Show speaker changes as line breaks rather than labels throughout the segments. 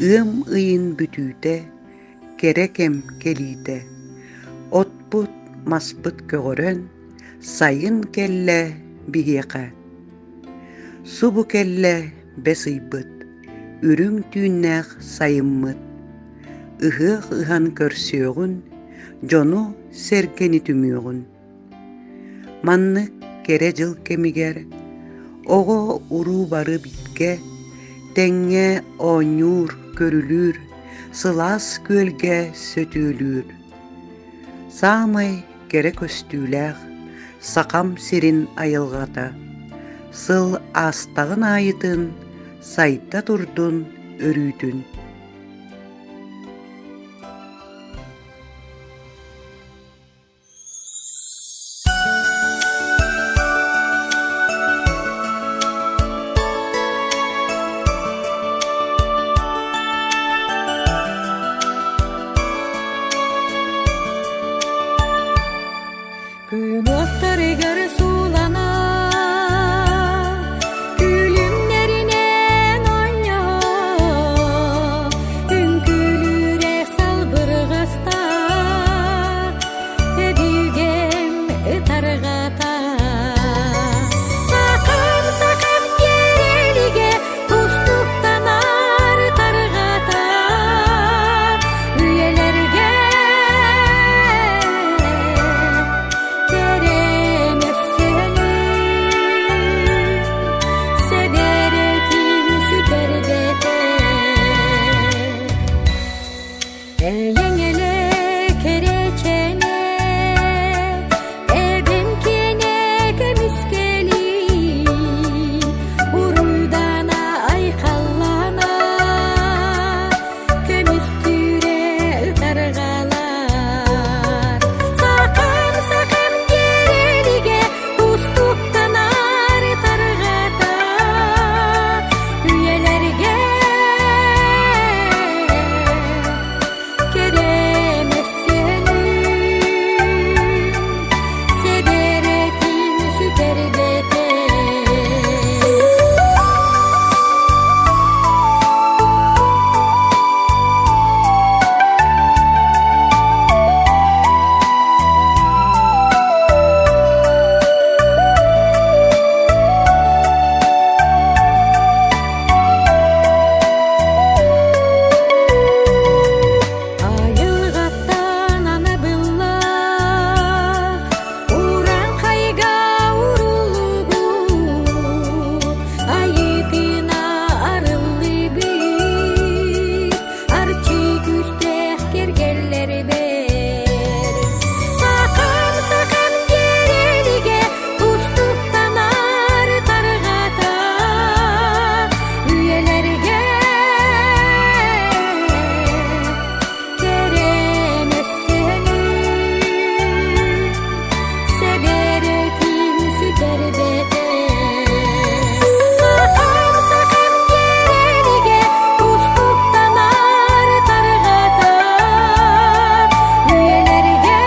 Ыам ыйын бүтүүтэ, кэрэ кэм кэлиитэ, отпут, маспыт көҕөрөн, сайын кэллэ биһиэхэ. Субу кэллэ бэс ыйбыт, үрүҥ түүннээх сайыммыт. Ыһыах ыһан көрсүөҕүн, дьону-сэргэни түмүөҕүн. Маннык кэрэ дьыл кэмигэр оҕо-уруу бары бииргэ, тэҥҥэ оонньуур, көрүлүүр, сылаас күөлгэ сөтүөлүүр. Саамай кэрэ көстүүлээх Сахам сирин айылҕата сыл аастаҕын аайытын сайда турдун өрүүтүн.
Күн уоттарыгар суулана, күлүмнэринэн оонньоһо, үҥкүүлүүрэ салбырҕаста, өбүгэм ытарҕата. Сахам, сахам киэрэлигэ тустуктанар тарҕата, үйэлэргэ Сэбэрэтин сүтэрбэтэ Эйэҥэлэ кэрэчэнэ Эбэм киэнэ көмүскэлин Уруйдана айхаллана Көмүстүүрэ ытарҕалар Сахам, сахам киэрэлигэ Кустуктанар ытарҕата Үйэлэргэ Сэбэрэтин сүтэрбэтэ. Айылҕаттан анабыллаах урааҥхайга уруллубут айыы-тыына арыллыбыт арчы күүстээх кэргэллэрбэр сахам сахам киэрэлигэ тустуктанар тарҕата үйэлэргэ Сэбэрэтин сүтэрбэтэ Сахам, сахам киэрэлигэ кустуктанар тарҕата үйэлэргэ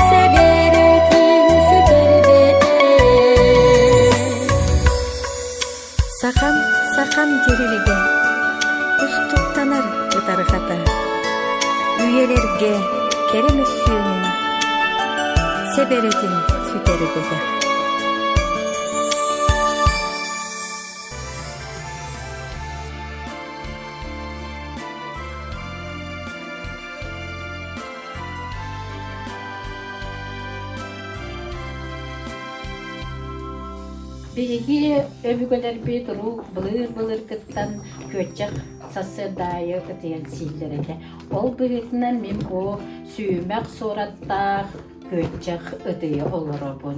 Сэбэрэтин сүтэрбэтэ Сахам, сахам дьирилигэ, кустуктанар ытарҕата, үйэлэргэ кэрэ мөссүөнүн, сэбэрэтин сүтэрбэтэх.
Биһиги өбүгэлэрбит уруу былыр-былыргыттан күөччэх сарсыарда аайы ытыйан сииллэр этэ. Ол быһыытынан мин бу сүүмэх суораттаах күөччэх ытыйа олоробун.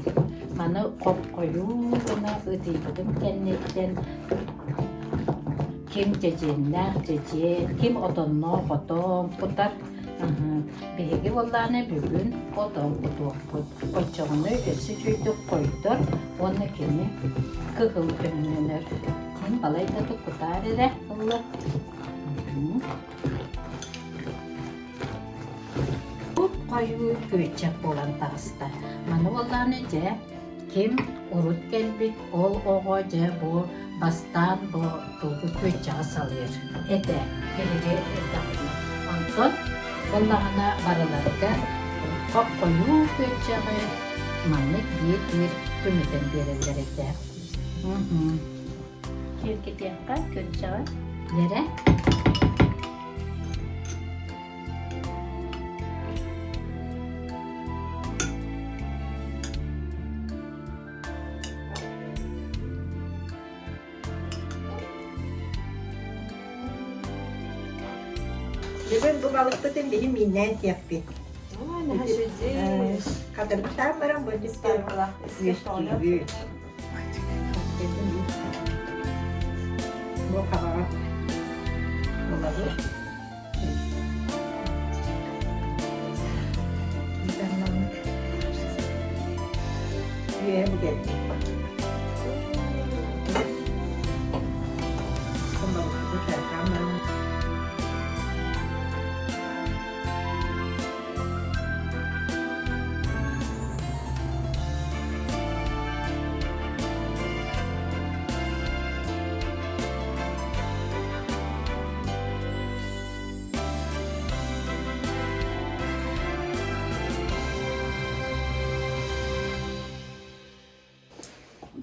Маны хоп-хойуу гына ытыйбытым кэнниттэн ким дьэдьэннээх дьэдьэн, ким отонноох отон кутар. Биһиги буоллаҕына бүгүн отон кутуохпут. Оччоҕуна өссө үчүгэйдик хойдор уонна кини кыһыл өҥнөнөр. Мин балайда туккутаар эрэ ылла. Хойуу күөччэх буолан таҕыста. Маны буоллаҕына дьэ. Ким урут кэлбит, ол оҕо дьэ бу бастаан бу тугу күөччэҕи салыыр этэ биһиги эрдэхпитинэ. Онтон буоллаҕына барыларыгар хоп-хойуу күөччэҕи маннык биир-биир түҥэтэн биэрэллэр этэ.
Киэргэтиэххэ күөччэҕи.
Лэрэ?
Бүгүн бу балыкпытын биһи мииннээн сиэхпит. Хатырыктаан баран бу үөстүүбүт. Бу хаҕаҕа ылабыт. Үөһэ бу кэлбит.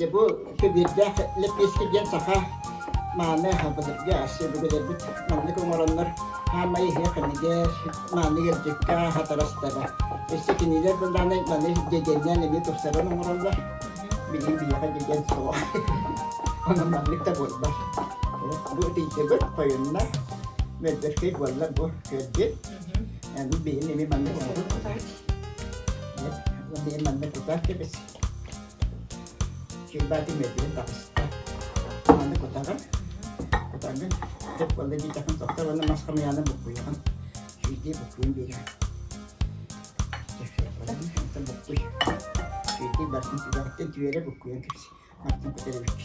Дьэ бу көбүөрдээх лэппиэскэ диэн саха мааны былыргы ас өбүгэлэрбит маннык оҥороннор хаамай ыһыах кэмигэр мааны ыалдьыкка хатарастара. Өссө кинилэр былааны маны дьэдьэннээн эмиэ тупсаран оҥороллор. Билигин биһиэхэ дьэдьэн суох. Онон маннык да буолбат. Бу ытыйдыбыт, хойунна, мөлбөркөй буолла бу күөлбүт. Аны биһин эмиэ маннык оҥорон кутаат. Биһин маннык кутаат кэбис. Чыйбаатын мөлбүһүн таҕыста. Маннык кутаҕын. Кутаҕын. Деп буолла диэтэхин тоқтор уонна мас хамыйааны буккуйаҕын. Сүүрдии буккуйун биэрэ. Буккуй. Сүүрдии бартын түгэҕиттэн түөрэ буккуйан кэбис. Мартын Кутеревич.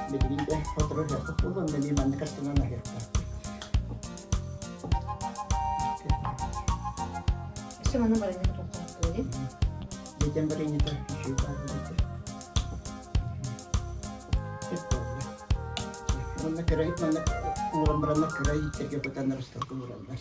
Билигин де сотору ыһыахпыт буолуо, онно эмиэ маннык астанан аһыахтаахпыт.
Өссө манна барыанньа тутуохтаахпыт
Дьиэтэн барыанньата үчүгэй баар буолуо. Сөп буолла. Уонна кыра манна ууран бараннар кыра ииттэргэ кутаннар усталга уураллар.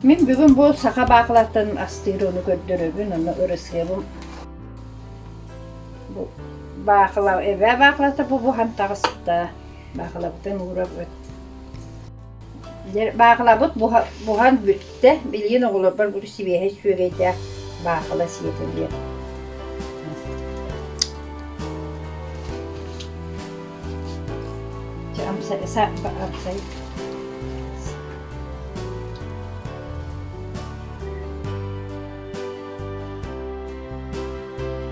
Мин бүгүн бу саха баахылаттан астыыр ону көрдөрөбүн, ону ырысыабым. Бу баахыла, эбээ баахылата бу буһан таҕыста. Баахылабытын уурабыт. Баахылабыт буһан бүттэ. Билигин оҕолорбор бу сибиэһэй сүөгэйдээх баахыла сиэтин диэн. Амсай.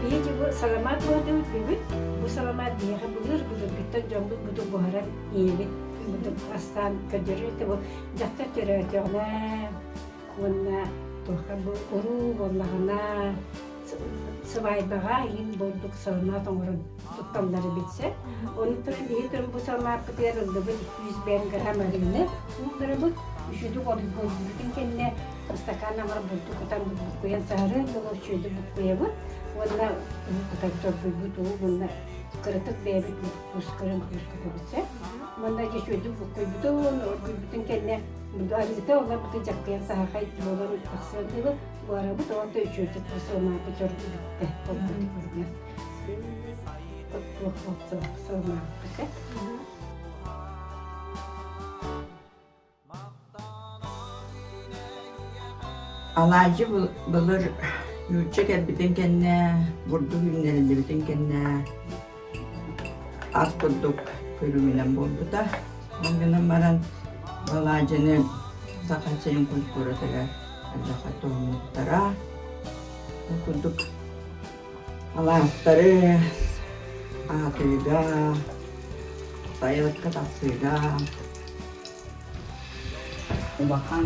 Биһиги бу саламаат буһардыбыт бүгүн. Бу саламаат биһиэхэ былыр былыргыттан дьоммут буту буһаран ийэбит буту астаан көрдөрөр этэ. Бу дьахтар төрөөтөҕүнэ уонна туохха бу уруу буоллаҕына сыбаайбаҕа иһин бурдук саламаат оҥорон тутталлар эбит сөп. Ону туран биһи туран бу саламааппытыгар ыллыбыт 205 грамм арыыны уулларабыт. Үчүгүйдүк оргуйбутун кэннэ ыстакаан аҥар бурдук кутан буккуйан саһарыан дылы үчүгэйдик буккуйабыт уонна уу кутан торгуйбут уу уонна кыратык бэйэбит кус кырын кус кутабыт сөп. Уонна үчүгэйдик буккуйбутун оргуйбутун кэннэ арыыта олорбутун дьаккыйан саһархай буолан тахсыан дылы буһарабыт уонна үчүгэйдик саламааппыт оргуйбутта оргуйбут курдук саламааппыт сөп.
Алаадьы былыр нуучча кэлбитин кэннэ, бурдук үүннэриллибитин кэннэ ас курдук көрүҥүнэн буолбута. Ол гынан баран алаадьыны Саха сирин культуратыгар элбэххэ туһаммыттара. Ол курдук алаастары аатыыга. Сайылыкка тахсыыга, улахан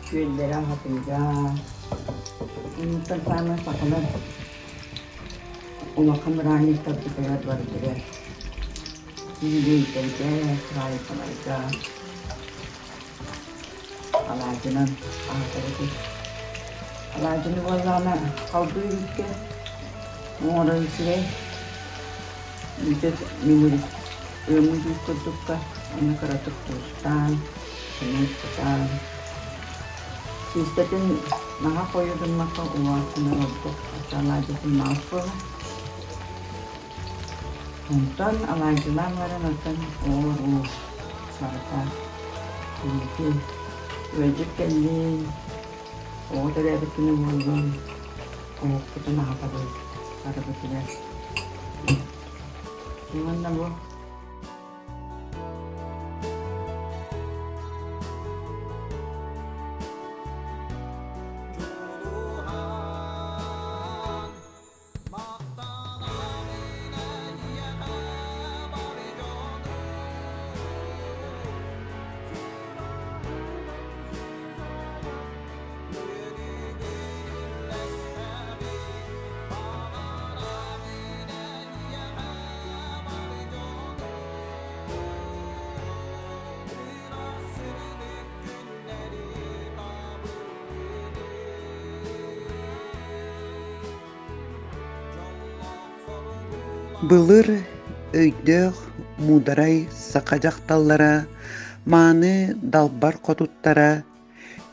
күөллэри аһатыыга, оннуттан саамай сахалар улахан бырааһынньыктарбытыгар барытыгар үбүлүөйдэргэ, праздниктарга алаадьынан аһатар этим. Алаадьыны буоллаҕына халбыы үүккэ оҥорор үчүгэй. Үүтэ минньигэс ыаммыт үүт курдукка уонна кыратык туустаан, сымыыт кутаан. Сиистэтин наһаа хойуу гыммакка уҥуохтанар ордук алаадьытын маас буолар. Онтон алаадьылаан баран оттон оор-уу барыта киһити ыалдьыт кэллин, оҕо төрөөбүт күнэ буоллун, оһохпутун аһатабыт барыбытыгар. Уонна бу
Былыр өйдөөх, муударай саха дьахталлара мааны далбар хотуттара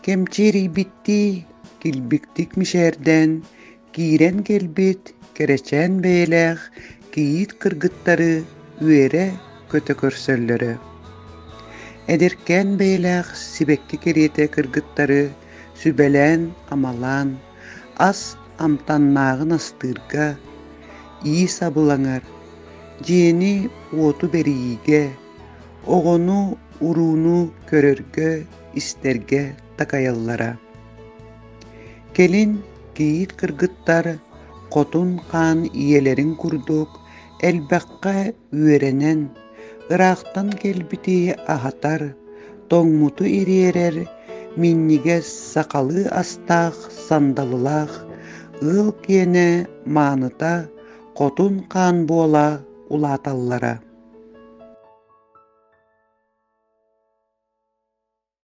кэмчиэрийбиттии килбиктик мичээрдээн киирэн кэлбит кэрэчээн бэйэлээх кийиит кыргыттары үөрэ-көтө көрсөллөрө. Эдэркээн бэйэлээх сибэкки кэриэтэ кыргыттары сүбэлээн-амалаан, ас амтаннааҕын астыырга, иис абылаҥар, дьиэни-уоту бэрийиигэ, оҕону-урууну көрөргө-истэргэ такайаллара. Кэлин кийиит кыргыттар хотун хаан ийэлэрин курдук элбэххэ үөрэнэн, ыраахтан кэлбити аһатар, тоҥмуту ириэрэр минньигэс сахалыы астаах сандалылаах ыал киэнэ мааныта хотун хаан буола улааталлара.